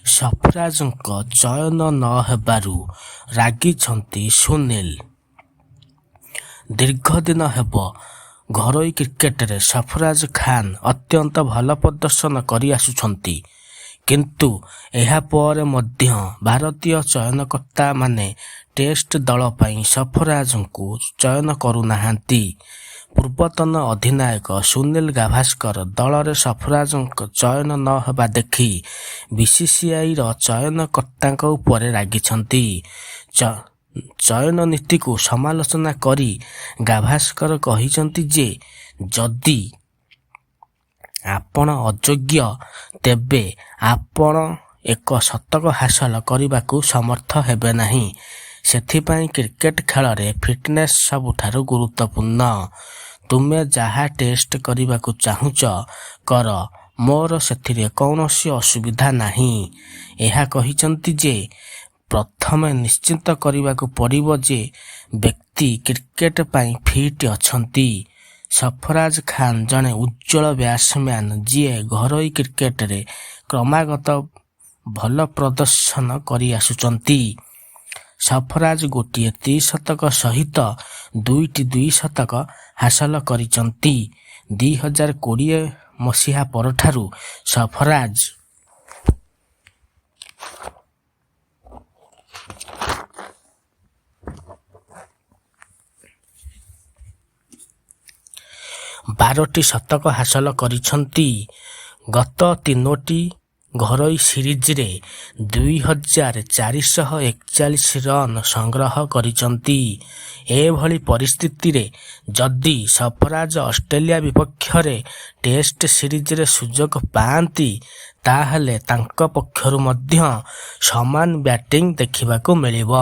ସଫରାଜଙ୍କ ଚୟନ ନ ହେବାରୁ ରାଗିଛନ୍ତି ସୁନୀଲ। ଦୀର୍ଘଦିନ ହେବ ଘରୋଇ କ୍ରିକେଟରେ ସଫରାଜ ଖାନ ଅତ୍ୟନ୍ତ ଭଲ ପ୍ରଦର୍ଶନ କରିଆସୁଛନ୍ତି। କିନ୍ତୁ ଏହା ପରେ ମଧ୍ୟ ଭାରତୀୟ ଚୟନକର୍ତ୍ତାମାନେ ଟେଷ୍ଟ ଦଳ ପାଇଁ ସଫରାଜଙ୍କୁ ଚୟନ କରୁନାହାନ୍ତି। ପୂର୍ବତନ ଅଧିନାୟକ ସୁନୀଲ ଗାଭାସ୍କର ଦଳରେ ସଫରାଜଙ୍କ ଚୟନ ନ ହେବା ଦେଖି ବିସିସିଆଇର ଚୟନକର୍ତ୍ତାଙ୍କ ଉପରେ ରାଗିଛନ୍ତି। ଚୟନ ନୀତିକୁ ସମାଲୋଚନା କରି ଗାଭାସ୍କର କହିଛନ୍ତି ଯେ, ଯଦି ଆପଣ ଅଯୋଗ୍ୟ, ତେବେ ଆପଣ ଏକ ଶତକ ହାସଲ କରିବାକୁ ସମର୍ଥ ହେବେ ନାହିଁ। ସେଥିପାଇଁ କ୍ରିକେଟ ଖେଳରେ ଫିଟନେସ ସବୁଠାରୁ ଗୁରୁତ୍ୱପୂର୍ଣ୍ଣ। ତୁମେ ଯାହା ଟେଷ୍ଟ କରିବାକୁ ଚାହୁଁଛ କର, ମୋର ସେଥିରେ କୌଣସି ଅସୁବିଧା ନାହିଁ। ଏହା କହିଛନ୍ତି ଯେ, ପ୍ରଥମେ ନିଶ୍ଚିତ କରିବାକୁ ପଡ଼ିବ ଯେ ବ୍ୟକ୍ତି କ୍ରିକେଟ ପାଇଁ ଫିଟ୍ ଅଛନ୍ତି। ସଫରାଜ ଖାନ ଜଣେ ଉଜ୍ଜ୍ୱଳ ବ୍ୟାଟ୍ସମ୍ୟାନ, ଯିଏ ଘରୋଇ କ୍ରିକେଟରେ କ୍ରମାଗତ ଭଲ ପ୍ରଦର୍ଶନ କରିଆସୁଛନ୍ତି। ସଫରାଜ ଗୋଟିଏ ତ୍ରିଶତକ ସହିତ ଦୁଇଟି ଦ୍ୱିଶତକ ହାସଲ କରିଛନ୍ତି। 2020 ମସିହା ପରଠାରୁ ସଫରାଜ 12ଟି ଶତକ ହାସଲ କରିଛନ୍ତି। ଗତ ତିନୋଟି ଘରୋଇ ସିରିଜରେ 2441 ରନ୍ ସଂଗ୍ରହ କରିଛନ୍ତି। ଏଭଳି ପରିସ୍ଥିତିରେ ଯଦି ସଫରାଜ ଅଷ୍ଟ୍ରେଲିଆ ବିପକ୍ଷରେ ଟେଷ୍ଟ ସିରିଜରେ ସୁଯୋଗ ପାଆନ୍ତି, ତାହେଲେ ତାଙ୍କ ପକ୍ଷରୁ ମଧ୍ୟ ସମାନ ବ୍ୟାଟିଂ ଦେଖିବାକୁ ମିଳିବ।